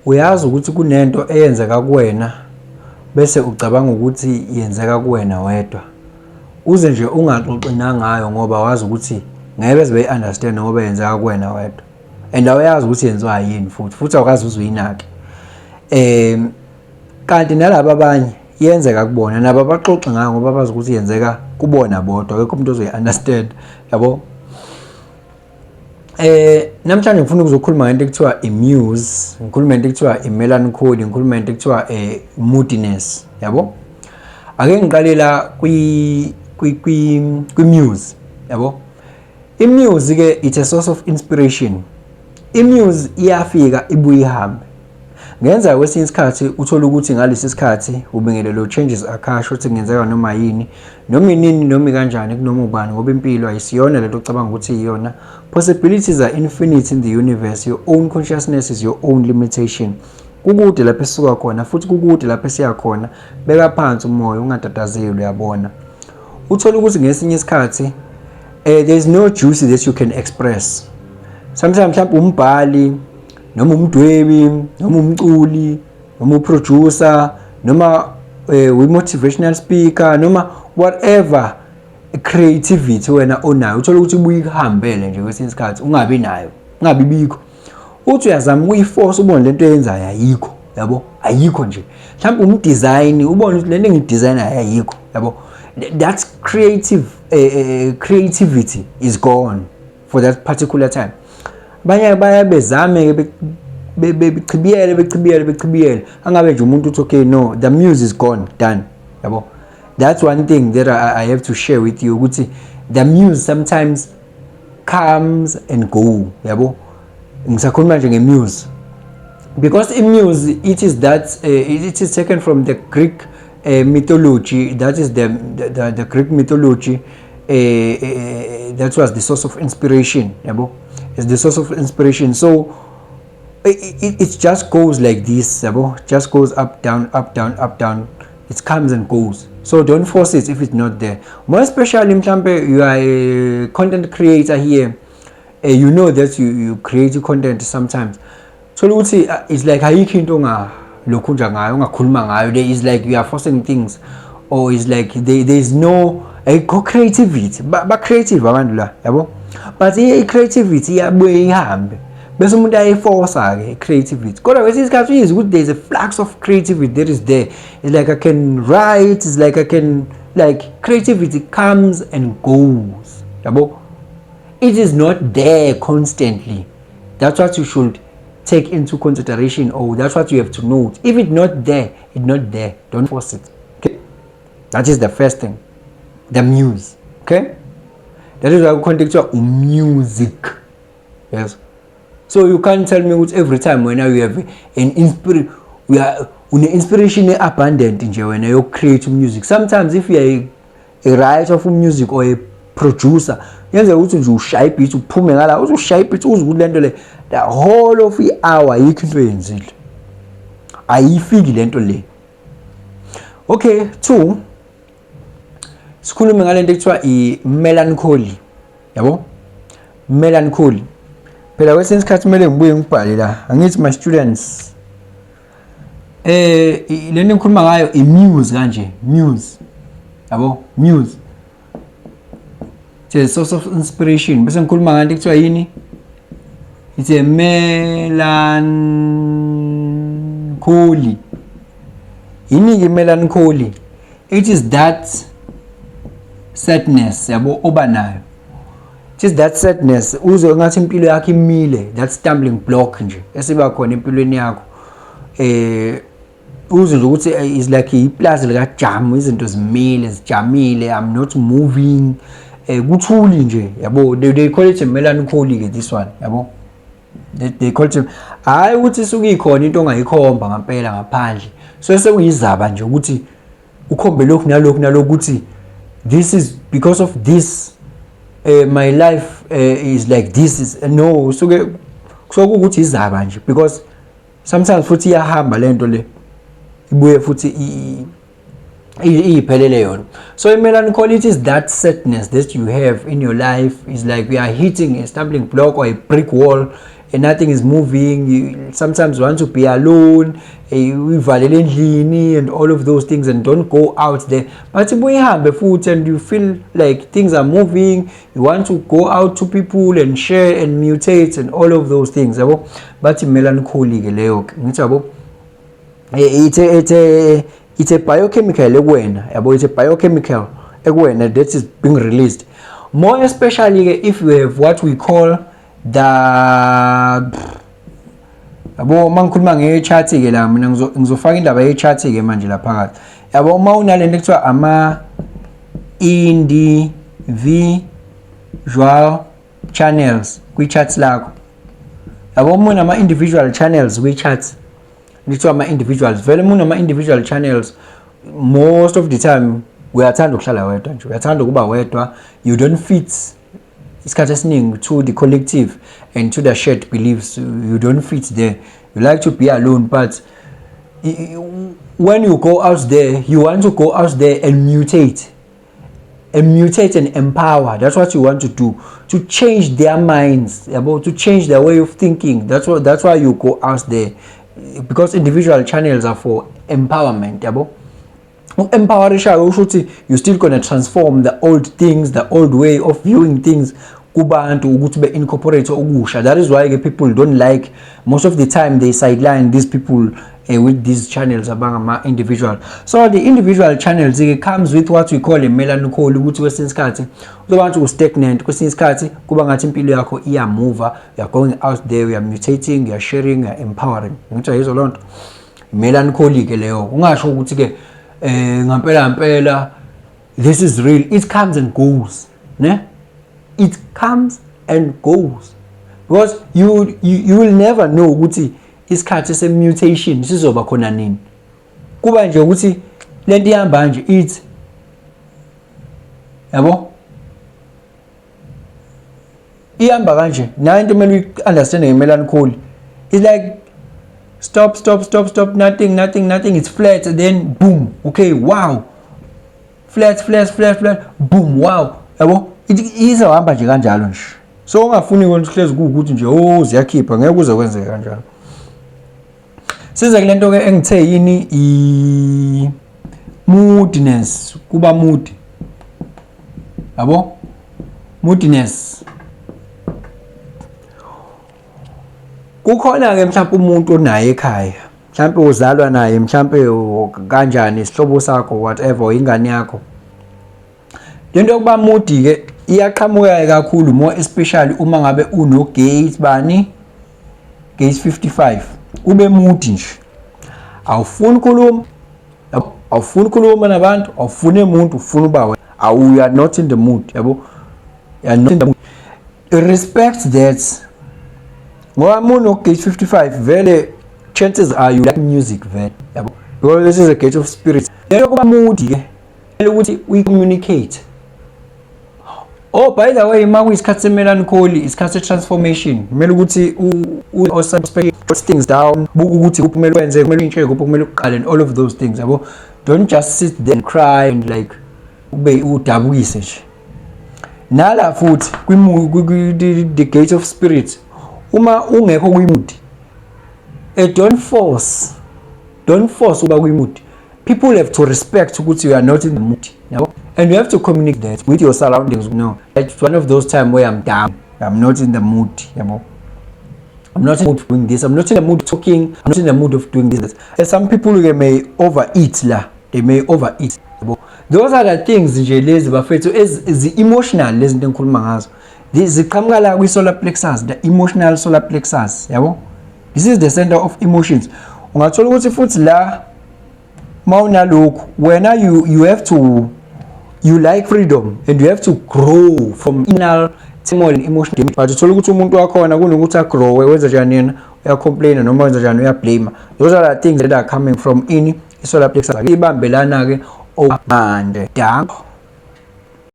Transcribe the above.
Uyazi ukuthi kunento eyenzeka kuwena bese ucabanga ukuthi yenzeka kuwena wedwa. Uze nje ungaxoxi nangayo ngoba wazi ukuthi ngeke beze beyi-understand ngoba yenzeka kuwena wedwa. And awuyazi ukuthi yenziwa yini futhi, futhi awukazi uze uyinake. Kanti nalaba abanye yenzeka kubona nabo abaxoxi ngayo ngoba bazi ukuthi yenzeka kubona bodwa, akekho umuntu ozoyi-understand, yabo. Namhlanje ngifuna ukuzokhuluma ngento ekuthiwa i-muse, ngikhuluma ngento ekuthiwa i-melancholy, ngikhuluma ngento ekuthiwa moodiness, yabo. Ake ngiqalela kwi muse, yabo. I-muse ke, it's a source of inspiration. I-muse iyafika ibuye ihambe. Ngenza kwesinye isikhathi uthola ukuthi ngalesi sikhathi ubingelelo changes akasho ukuthi kungenzeka noma yini, noma inini, noma kanjani, kunoma ubani, ngoba impilo ayisiyona lento ocabanga ukuthi iyona. Possibilities are infinite in the universe. Your own consciousness is your own limitation. Kukude lapho esisuka khona futhi kukude lapho esiya khona. Beka phansi umoya, ungatatazeli, uyabona. Uthola ukuthi ngesinye isikhathi there is no juice that you can express. Sometimes mhlawumbe umbhali noma umdwebi noma umculi noma uproducer noma we-motivational speaker noma whatever creativity wena onayo, uthola ukuthi ibuye ikuhambele nje kwesinye isikhathi, ungabi nayo, ungabi bikho. Uthi uyazama ukuyiforce, ubone lento eyenzayo ayikho, yabo, ayikho nje. Mhlawumbe umdesign, ubone ukuthi lento engiyidesignayo ayikho, yabo. That's creative creativity is gone for that particular time. Abanye baye bezame-ke, bechibiyele, bechibiyele, bechibiyele, angabe nje umuntu uthi, "Okay, no, the muse is gone, done," yabo. That's one thing that I have to share with you, ukuthi the muse sometimes comes and go, yabo. Ngisakhuluma nje nge-muse because i-muse, it is taken from the Greek mythology. That is the Greek mythology that was the source of inspiration, yabo, is the source of inspiration. So it just goes like this, yabo, just goes up, down, up, down, up, down. It comes and goes, so don't force it if it's not there. More especially mhlambe you are a content creator here, you know that you create content sometimes. Thola ukuthi it's like ayikho into ongalokhu nje ngayo, ongakhuluma ngayo. There is like you are forcing things or is like there is no ayikho creativity. Ba creative abantu la, yabo, but i creativity iyabuye ihambe bese umuntu ayiforce ke i-creativity. Kodwa kwesinye isikhathi uyizwa ukuthi there is a flux of creativity that is there. It's like I can write, it's like I can, like, creativity comes and goes, yabo. It is not there constantly. That's what you should take into consideration or that's what you have to note. If it's not there, it's not there. Don't force it, okay? That is the first thing, the muse, okay? That is why kukhona kuthiwa music, yes. So you can't tell me ukuthi every time wena you have an inspir we are une inspiration abundant nje wena yoku create music. Sometimes if you are a writer of music or a producer, yenzeka ukuthi nje ushaya ibeat, uphume ngala, uze ushaya ibeat, uze ukuthi lento le, the whole of i-hour ayikho into eyenzile, ayifiki lento le. Okay, two, sikhulume ngalento ekuthiwa i-melancholy, yabo. Melancholy phela kwesinye isikhathi kumele ngibuye ngibhale la. Angithi my students, lento engikhuluma ngayo i-muse kanje, muse, yabo, muse, it's a source of inspiration. Bese ngikhuluma nganto ekuthiwa yini? It's a melancholy. Yini-ke i-melancholy? It is that sadness, yabo, oba nayo. It is that sadness uzwe ngathi impilo yakho imile, that stumbling block nje esiba khona empilweni yakho, uzwe nje ukuthi is like iplazi lika jam, izinto zimile, zijamile, I'm not moving, kuthuli nje, yabo. They call it a melancholy ke this one, yabo. They call it, hayi ukuthi isuke ikhona into ongayikhomba ngempela ngaphandle, so sekuyizaba nje ukuthi ukhombe lokhu nalokhu nalokhu ukuthi this is because of this, my life is like this is no. Suke kusuke ukuthi izaba nje because sometimes futhi iyahamba lento le, ibuye futhi iyiphelele yona. So i-melancholy, it is that sadness that you have in your life. Is like we are hitting a stumbling block or a brick wall. And nothing is moving. You sometimes want to be alone, uyivalele endlini and all of those things and don't go out there, but ibuye ihambe futhi and you feel like things are moving. You want to go out to people and share and mutate and all of those things, yabo. Bathi melancholy ke leyo ke, ngithi yabo, it's a biochemical ekuwena, yabo. It's a biochemical ekuwena that is being released, more especially ke if you have what we call the, yabo, uma ngikhuluma nge-chart ke la, mina ngizofaka indaba ye-chart ke manje la phakathi, yabo. Uma unalento ekuthiwa ama individual channels kwi-chart lakho, yabo, uma unama individual channels kwi-chart, lithiwa ama-individuals vele, uma unama-individual channels, most of the time uyathanda ukuhlala wedwa nje, uyathanda ukuba wedwa. You don't fit isikhathi esiningi to the collective and to the shared beliefs. You don't fit there. You like to be alone, but when you go out there, you want to go out there and mutate and mutate and empower. That's what you want to do, to change their minds, about to change their way of thinking. That's why you go out there, because individual channels are for empowerment, yabo. Uku-empowerisha usho ukuthi you still gonna transform the old things, the old way of viewing things kubantu ukuthi be-incorporate okusha. That is why ke people don't like, most of the time they sideline these people with these channels abangama-individual. So the individual channels ke comes with what we call a melancholy, ukuthi kwesinye isikhathi uzoba ngathi u-stagnant, kwesinye isikhathi kuba ngathi impilo yakho iyamuva. You are going out there, you are mutating, you are sharing, you are empowering. Ngithi ayizwa loo nto, melancholy ke leyo. Ungasho ukuthi ke ngampela ngempela this is real. It comes and goes, ne? It comes and goes because you will never know ukuthi isikhathi se-mutation sizoba khona nini. Kuba nje ukuthi lento ihamba nje, ithi yabo, ihamba kanje. Nayo into kumele uyi-understand nge-melancholy. It's like stop, stop, stop, stop, nothing, nothing, nothing. It's flat and then boom, okay, wow, flat, flat, flat, flat, boom, wow, yabo. Izohamba nje kanjalo nje. So ungafuni wena uhlezi kuwukuthi nje, oh, ziyakhipha, ngeke kuze kwenzeke kanjalo. Size kule nto ke engithe yini, i moodiness, kuba moody, yabo, moodiness. Kukhona ke mhlawumbe umuntu onaye ekhaya, mhlawumbe uzalwa naye, mhlawumbe kanjani, isihlobo sakho, whatever, ingane yakho. Lento yokuba moody ke iyaqhamuka kakhulu, more especially uma ngabe uno gate bani, gate 55. Ube moody nje, awufuni ukukhuluma, awufuni ukukhuluma nabantu, awufuni umuntu, ufuna uba wena. Awu, you are not in the mood, yabo, you are not in the mood. Respect that, ngoba uma uno gate 55 vele, chances are you like music vele, yabo, because this is a gate of spirit. Lento kuba moody ke kumele ukuthi uyi-communicate. Oh, by the way, uma kuyisikhathi se-melancholy, isikhathi se-transformation, kumele ukuthi u things down, buka ukuthi kuphi kumele wenze, kumele utshintshe kuphi, kumele uqale and all of those things, yabo. Don't just sit there and cry and like ube udabukise nje. Nala futhi the gate of spirit, uma ungekho kwi-mood, don't force, don't force uba kwi-mood. People have to respect ukuthi you are not in the mood, yabo, and you have to communicate that with your surroundings. No, it's one of those time where I'm down, I'm not in the mood, yabo. I'm not in the mood of doing this, I'm not in the mood of talking, I'm not in the mood of doing this. And some people, they may overeat la, they may overeat, yabo. Those are the things nje lezi, bafethu, ezi emotional. Lezi zinto engikhuluma ngazo ziqhamuka la kwi-solar plexus, the emotional solar plexus, yabo. This is the center of emotions. Ungathola ukuthi futhi la mawunalokhu wena, you have to, you like freedom and you have to grow from inner turmoil and emotional damage, but uthola ukuthi umuntu wakhona kunokuthi agrowe, wenza njani yena? Uyacomplaina noma wenza njani? Uyablame. Those are the things that are coming from in i-solar plexus. Ibambelana ke mande. Danko.